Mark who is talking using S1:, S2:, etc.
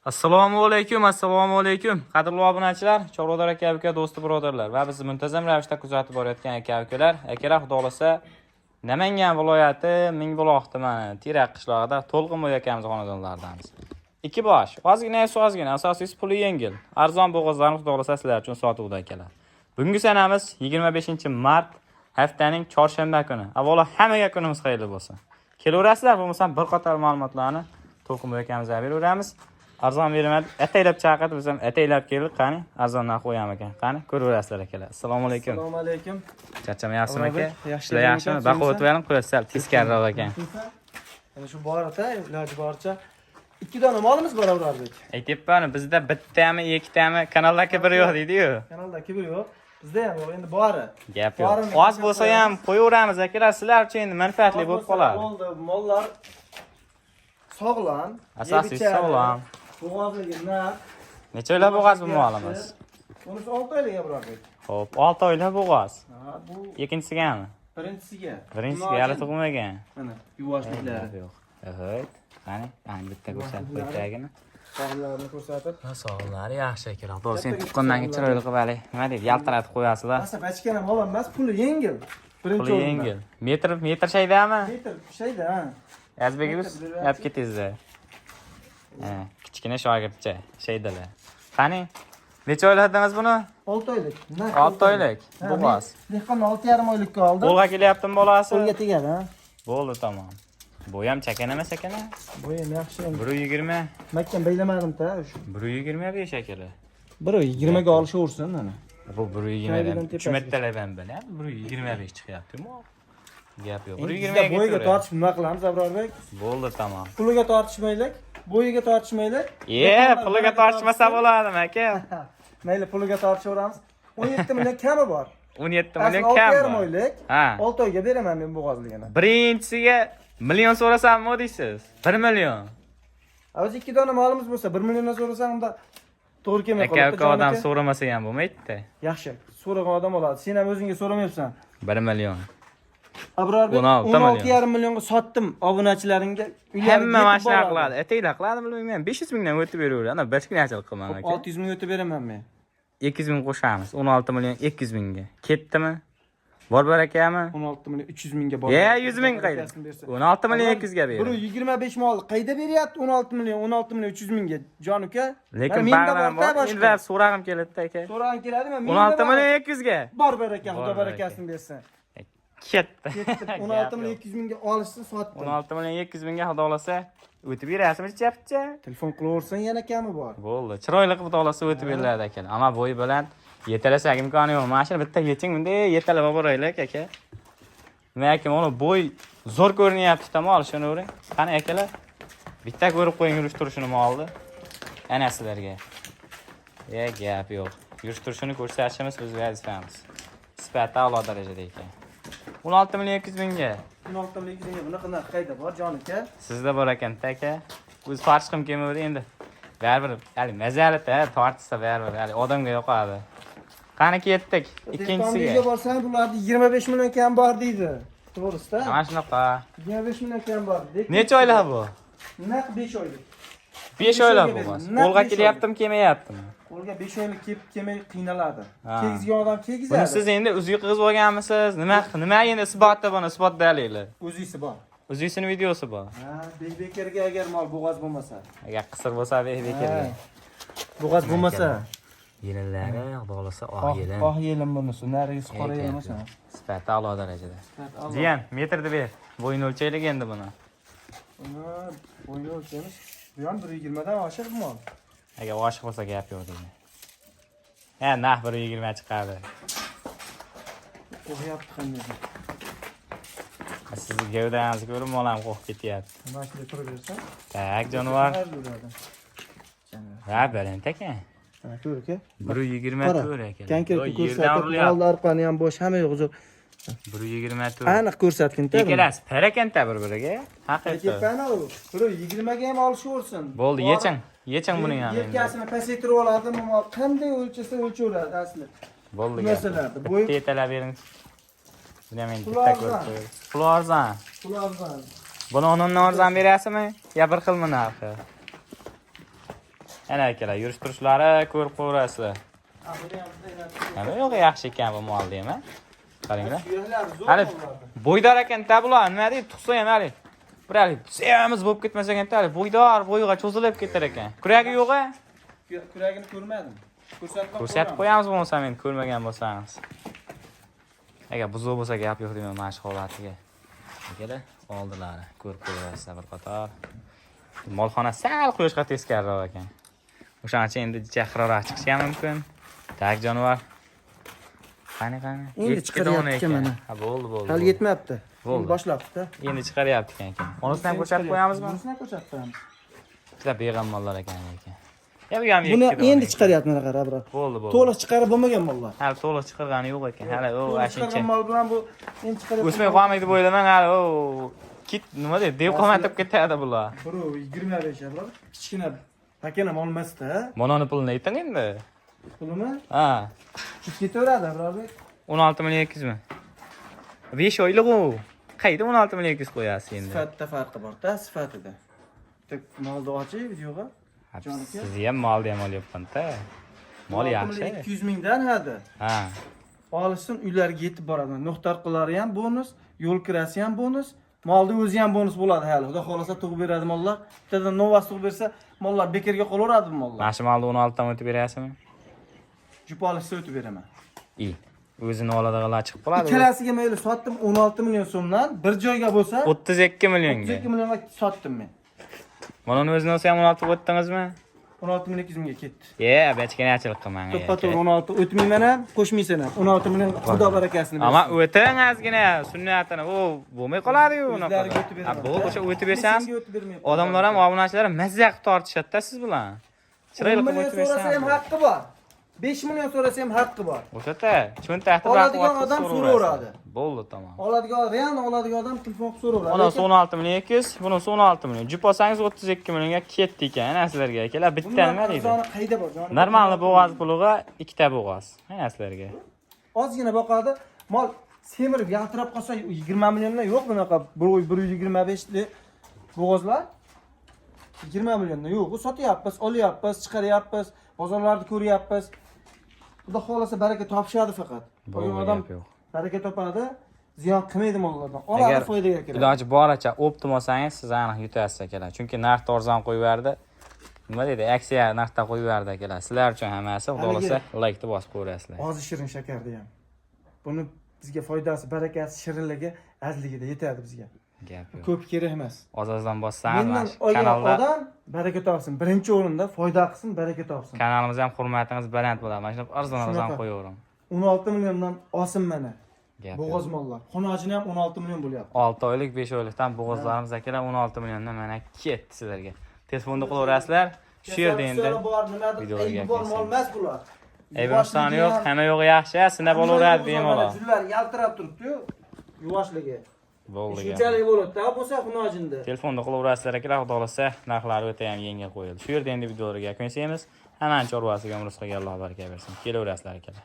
S1: Assalomu alaykum, assalomu alaykum. Qadrli obunachilar, chorvador aka uka, do'sti birodarlar va bizni muntazam ravishda kuzatib borayotgan aka ukalar. Akalar, xudo xolasa, Namangan viloyati Mingbuloq tumani Terak qishlog'ida To'lqinboy akamiz xonadonlaridamiz. Ikki bosh, ozgina ozgina, asosiysi puli yengil. Arzon bo'g'ozlarni xudo xolasa sizlar uchun sotuvda akalar. Bugungi sanamiz 25-mart, haftaning chorshanba kuni. Avvalo hammaga kunimiz xayrli bo'lsin. Kelaverasizlar, bo'lmasam bir qator ma'lumotlarni To'lqinboy akamizga beraveramiz. Arzon beraman, ataylab chaqirdi, biz ham ataylab keldik. Qani, arzon narx qo'yam ekan. Qani, ko'raverasizlar akalar. Assalomu alaykum.
S2: Assalomu alaykum.
S1: Charchamayapsizmi aka?
S2: Yaxshi,
S1: Ishlar yaxshimi? Baquvvat bilan qo'yasiz, sal teskariroq ekan.
S2: Mana shu borada iloji boricha ikki dona molimiz bor, Abrorbek.
S1: Aytyapman, bizda bittami, ikkitami, kanalda bir yo'q deydi-yu.
S2: Kanalda kibr yo'q. Bizda ham yo'q, endi bori.
S1: Gap yo'q.
S2: Borini
S1: Oz bo'lsa ham qo'yaveramiz akalar, sizlar uchun endi manfaatli bo'lib qoladi.
S2: Bo'ldi, mollar sog'lom.
S1: Asosiysi
S2: yeb ichadi.
S1: sog'lom.
S2: Bo'g'ozligi naq.
S1: Necha oylab bo'g'oz bu molimiz?
S2: Bunisi 6 oylik, Abrorbek.
S1: Xo'p, 6 oylab bo'g'oz.
S2: Ha, bu
S1: Ikkinchisigami?
S2: birinchisiga.
S1: Birinchisiga hali tug'magan.
S2: Mana yuvoshliklari.
S1: Yo'q. Evet. Qani, qani bitta ko'rsatib qo'y tagini.
S2: Sog'larini ko'rsatib.
S1: Sog'lari yaxshi akalar. To'g'ri, sen tuqqandan keyin chiroyli qilib hali nima deydi, yaltiratib qo'yasizlar.
S2: Asa bachkana mol emas, puli yengil. Birinchi
S1: Puli
S2: o'rinda.
S1: yengil. Metr metr shaydami?
S2: Metr shayda, ha.
S1: Azbek olib ketingizda. Ha, kichkina shogirdcha shaydalar. Qani, necha oyladingiz buni?
S2: 6 oylik. Naq.
S1: 6 oylik.
S2: Ha,
S1: Bo'g'oz.
S2: men dehqon 6,5 oylikka oldi.
S1: Qo'lga kelyaptimi bolasi?
S2: Qo'lga tegadi, ha.
S1: Bo'ldi, tamom. Bu ham chakana emas ekan.
S2: Bu ham yaxshi endi.
S1: 1.20,
S2: Mahkam baylamadim-da shu.
S1: 1.25 akalar.
S2: 1.20 ga olishaversin mana.
S1: Bu 1.20
S2: Kaybidan
S1: dan 3
S2: tepasiga.
S1: martalab ham bilyapti. 1.25 chiqyapti. Gap yo'q.
S2: Endi
S1: 1.20
S2: bizda
S1: ga
S2: bo'yiga
S1: ketaveradi.
S2: tortishib nima qilamiz, Abrorbek?
S1: Bo'ldi, tamom.
S2: Puliga tortishmaylik, bo'yiga tortishmaylik.
S1: E, puliga tortishmasa bo'ladimi aka?
S2: Mayli, puliga tortishaveramiz. 17 million kami bor.
S1: 17
S2: Asli
S1: million kam
S2: 6,5
S1: bor.
S2: oylik.
S1: Ha.
S2: 6 oyga beraman men bo'g'ozligini.
S1: Birinchisiga million so'rasammi deysiz? 1 million.
S2: O'zi ikki dona molimiz bo'lsa, 1 milliondan so'rasang unda to'g'ri kelmay
S1: Aka
S2: qoladi.
S1: uka odam so'ramasa ham bo'lmaydi-da.
S2: Yaxshi, so'ragan odam oladi. Sen ham o'zingga so'ramayapsan.
S1: 1 million.
S2: Abrorbek,
S1: 16 million.
S2: 16,5 millionga sotdim obunachilaringga. Uylariga
S1: Hamma
S2: yetib
S1: mana shunaqa
S2: boradi.
S1: qiladi. Ataklar qiladi, bilmayman. 500 mingdan o'tib beraveradi. Ana bachkinachilik qilman aka.
S2: 600 ming o'tib beraman men.
S1: 200 ming qo'shamiz. 16 million 200 mingga. Ketdimi? Bor barakami?
S2: 16 million 300 mingga bor.
S1: E, 100 ming qayda? 16 million 200 ga ber.
S2: 125 mol qayda beryapti 16 million, 16 million 300 mingga, jon uka?
S1: Lekin
S2: Mana menda
S1: bag'lam
S2: bor-da
S1: bor.
S2: boshqa.
S1: Endi so'rag'im keladi aka.
S2: So'rag'in keladimi? Menda
S1: 16
S2: bor.
S1: million 200 ga.
S2: Bor baraka,
S1: Bor
S2: Xudo
S1: baraka.
S2: barakasini bersin.
S1: Ketdi.
S2: Ketdi. 16 million 200 mingga olishsin, sotdim.
S1: 16 million 200 mingga xudo xolasa o'tib berasizmi chapcha?
S2: Telefon qilaversin, yana kami bor.
S1: Bo'ldi. Chiroyli qilib xudo xolasa o'tib beriladi aka. Ammo bo'yi baland yetalasak imkoni yo'q. Mana shuni bitta yeching, bunday yetalab olib boraylik aka. Nima aka, mana bo'y zo'r ko'rinyapti, mol, shuni uring. Qani akalar? Bitta ko'rib qo'ying yurish turishini molni. Ana sizlarga. E, gap yo'q. Yurish turishini ko'rsatishimiz biz vazifamiz. Sifati a'lo darajada ekan. 16 million 200 mingga.
S2: 16 million 200 mingga bunaqa narx qayda bor, jon uka?
S1: Sizda bor ekan aka. O'zi tortishqim kelmadi endi. Baribir hali mazali-da, tortishsa baribir hali odamga yoqadi. Qani ketdik
S2: Ikkinchisiga
S1: ikkinchisiga.
S2: borsang, bularda 25 million kam bor deydi. To'g'risida?
S1: Mana shunaqa.
S2: 25 million kam bor.
S1: Necha oylar bu?
S2: Naq 5 oylik.
S1: 5 oylar
S2: oyga
S1: bu.
S2: berdim. Naq
S1: Qo'lga
S2: 5
S1: kelyaptimi, kelmayaptimi?
S2: Qo'lga 5 oylik kelib kelmay qiynaladi.
S1: Ha.
S2: Kegizgan odam kegizadi.
S1: Buni siz endi uzuk qilib olganmisiz? Nima nima endi isboti buni, isbot dalili.
S2: O'zisi bor.
S1: Uzukisini videosi bor.
S2: Ha, bekorga agar mol bo'g'oz bo'lmasa.
S1: Agar qisir bo'lsa bekorga.
S2: Bo'g'oz bo'lmasa.
S1: Yelinlari xudo xolasa oq yelin.
S2: Oq yelin bunisi, narigisi qora yelin emas.
S1: Sifati a'lo darajada. Jiyan, metrni ber. Bo'yini o'lchaylik endi buni.
S2: Uni bo'yni o'lchaymiz. Bu ham 1.20 dan oshiq bu mol.
S1: Agar oshiq bo'lsa gap yo'q deydi. Ha, naq 1.20 chiqadi.
S2: Qo'rqyapti qanday.
S1: Sizni gavdangizni ko'rib mol ham qo'rqib ketyapti.
S2: Mana shunday turaversa.
S1: Так, jonivor.
S2: Yuradi.
S1: Ha, baland ekan.
S2: Mana ko'r aka.
S1: 1.24 ekan.
S2: Konkret
S1: Yo'q, yerdan
S2: ko'rsatib,
S1: urilyapti.
S2: molni arqoni ham bo'sh, hamma yo'q zo'r.
S1: 1.24.
S2: Aniq ko'rsatgin-da. buni.
S1: Ikkalasi par ekanda bir-biriga. Haqiqat.
S2: Kepan u. 1.20 ga ham olishaversin.
S1: Bo'ldi, yeching. Yeching buni ham endi.
S2: Yelkasini pasaytirib oladi, mol qanday o'lchasa o'lchaveradi asli.
S1: Bo'ldi.
S2: Bu narsalarni bo'yi
S1: Bitta yetalab bering. Buni ham endi
S2: Puli
S1: bitta ko'rib
S2: arzon.
S1: qo'ying. Puli arzon.
S2: Puli arzon.
S1: Buni o'rnidan arzon berasizmi? Yo bir xilmi narxi? Ana akalar, yurish turishlari ko'rib qo'yaverasizlar.
S2: Ha, buni ham bitta
S1: Nima yo'q, yaxshi ekan bu mol deyman. Qaranglar.
S2: Suyaklari zo'r
S1: Hali
S2: mollarda.
S1: bo'ydor ekan bular, nima deydi, tug'sa ham hali. Bir hali semiz bo'lib ketmas ekan, hali bo'ydor bo'yga cho'zilib ketar ekan. Kuragi yo'q a?
S2: Kuragini ko'rmadim. Ko'rsatib
S1: Ko'rsatib qo'yamiz bo'lmasa men ko'rmagan bo'lsangiz. Agar buzuq bo'lsa gap yo'q deyman mana shu holatiga. Akalar, oldilari ko'rib qo'yaverasizlar bir qator. Molxona sal quyoshga teskariroq ekan. O'shaning uchun endi jahroq chiqishi ham mumkin. Так jonivor. Qani qani.
S2: Endi
S1: Yetti
S2: chiqaryapti
S1: dona ekan.
S2: mana.
S1: Ha, bo'ldi, bo'ldi.
S2: Hali
S1: bo'ldi.
S2: yetmayapti.
S1: Bo'ldi.
S2: Endi boshlabdi.
S1: Endi chiqaryapti ekan ekan. Unisini ham ko'rsatib qo'yamizmi?
S2: Bunisini ham ko'rsatib qo'yamiz.
S1: Juda beg'am mollar ekan lekin. Ya bu ham
S2: Buni
S1: yetti dona
S2: endi
S1: ekan.
S2: chiqaryapti mana qara, bro.
S1: Bo'ldi, bo'ldi.
S2: To'liq chiqarib bo'lmagan mollar.
S1: Hali to'liq chiqargani yo'q ekan. Hali u
S2: To'liq
S1: ashincha.
S2: chiqargan mol bilan bu endi chiqaryapti.
S1: O'smay qolmaydi deb o'ylaman hali u kit nima deydi, dev qomatib ketadi bular.
S2: Bir 25 bro. Kichkina pakana mol emas-da.
S1: Mana pulini ayting endi.
S2: Pulimi?
S1: Ha,
S2: Tushib ketaveradi, birodar.
S1: 16 million 200 mi? 5 oylik u. Qayda 16 million 200 qo'yasiz endi?
S2: Sifatda farqi bor-da, sifatida. Bitta molni oching videoga.
S1: Ha,
S2: Joniki.
S1: Siz ham molni ham olyapman-da. Mol yaxshi.
S2: 200 mingdan hadi.
S1: Ha.
S2: Olishsin uylarga yetib boradi. Nuqtar qilari ham bonus, yo'l kirasi ham bonus, molni o'zi ham bonus bo'ladi hali. Xudo xolasa tug'ib beradi mollar. Bittadan novas tug'ib bersa, mollar bekorga qolaveradi bu mollar.
S1: Mana shu molni 16 dan o'tib berasizmi?
S2: Jup olishsa o'tib beraman.
S1: I. O'zini oladiganlar chiqib qoladi.
S2: Ikkalasiga mayli sotdim 16 million so'mdan, bir joyga bo'lsa
S1: 32 millionga.
S2: 32 millionga sotdim men.
S1: Mana uni o'zini olsa ham 16 ga o'tdingizmi?
S2: 16 million 200 mingga ketdi.
S1: Ye, bachkanachilik qilmang.
S2: To'ppa to'g'ri 16 o'tmayman ham, qo'shmaysan ham. 16 million xudo barakasini bersin.
S1: Ama o'ting ozgina sunnatini. U bo'lmay qoladi-yu unaqa.
S2: O'zlariga o'tib
S1: Ha,
S2: beraman.
S1: bo'ldi, o'sha o'tib bersangiz,
S2: Senga o'tib bermayapman.
S1: odamlar ham obunachilar ham mazza qilib tortishadi-da siz bilan. Chiroyli
S2: 10
S1: qilib
S2: million
S1: o'tib
S2: so'rasa ham
S1: bersangiz.
S2: haqqi bor. 5 million so'rasa ham haqqi bor.
S1: O'shada cho'ntakni
S2: Oladigan
S1: baquvvat
S2: odam
S1: qilib
S2: so'raveradi.
S1: Bo'ldi, tamom.
S2: Oladigan, real oladigan odam telefon qilib so'raveradi.
S1: Onasi 16 million 200, bunisi 16 million. Jup olsangiz 32 millionga ketdi ekan, ana sizlarga akalar bitta
S2: Bundan
S1: nima deydi?
S2: arzoni qayda bor jonim?
S1: Normalni bo'g'oz puliga ikkita bo'g'oz. Ana sizlarga.
S2: Ozgina boqadi, mol semirib yaltirab qolsa 20 milliondan yo'q bunaqa 1.25 li bo'g'ozlar. 20 milliondan yo'q. U sotyapmiz, olyapmiz, chiqaryapmiz, bozorlarda ko'ryapmiz. Xudo xolasa baraka topishadi faqat.
S1: Bo'ldi,
S2: Olgan odam
S1: gap yo'q.
S2: baraka topadi, ziyon qilmaydi mollardan. Oladi
S1: Agar
S2: foydaga kiradi.
S1: iloji boricha оптом olsangiz, siz aniq yutasiz akalar. Chunki narxni arzon qo'yib yubordi. Nima deydi? Aksiya narxda qo'yib yubordi akalar. Sizlar uchun hammasi, xudo
S2: Haligi-
S1: xolasa laykni bosib qo'yaverasizlar.
S2: Ozi shirin shakarda ham. Buni bizga foydasi, barakasi, shirinligi azligida yetadi bizga.
S1: Gap yo'q.
S2: Ko'p kerak emas.
S1: Oz-ozdan bossangiz,
S2: Mendan
S1: mana shu
S2: olgan
S1: kanalda
S2: odam baraka topsin. Birinchi o'rinda foyda qilsin, baraka topsin.
S1: kanalimiz ham hurmatingiz baland bo'ladi. Mana shuni arzon arzon
S2: Shunaqa.
S1: qo'yaveraman.
S2: 16 milliondan olsin mana.
S1: Gap yo'q.
S2: Bo'g'oz mollar. Xonojini ham 16 million bo'lyapti.
S1: 6 oylik, 5 oylikdan bo'g'ozlarimiz akalar 16 milliondan mana ketdi sizlarga. Telefonni qilaverasizlar. Shu yerda endi
S2: Kasal bor, nimadir
S1: videolarga
S2: aybi bor mol emas bular.
S1: Aybi nuqsoni yo'q, hamma yo'g'i yaxshi, sinab olaveradi bemalol.
S2: Jullar yaltirab turibdi-yu, yuvoshligi.
S1: Bo'ldi. Gap.
S2: Shunchalik bo'ladi-da, bo'lsa xunojinda.
S1: Telefonni qilaverasizlar akalar, xudo xolasa narxlari o'ta ham yengil qo'yildi. Shu yerda endi videolarga yakun yasaymiz. Hammani chorvasiga umr rizqiga Alloh baraka bersin. Kelaverasizlar akalar.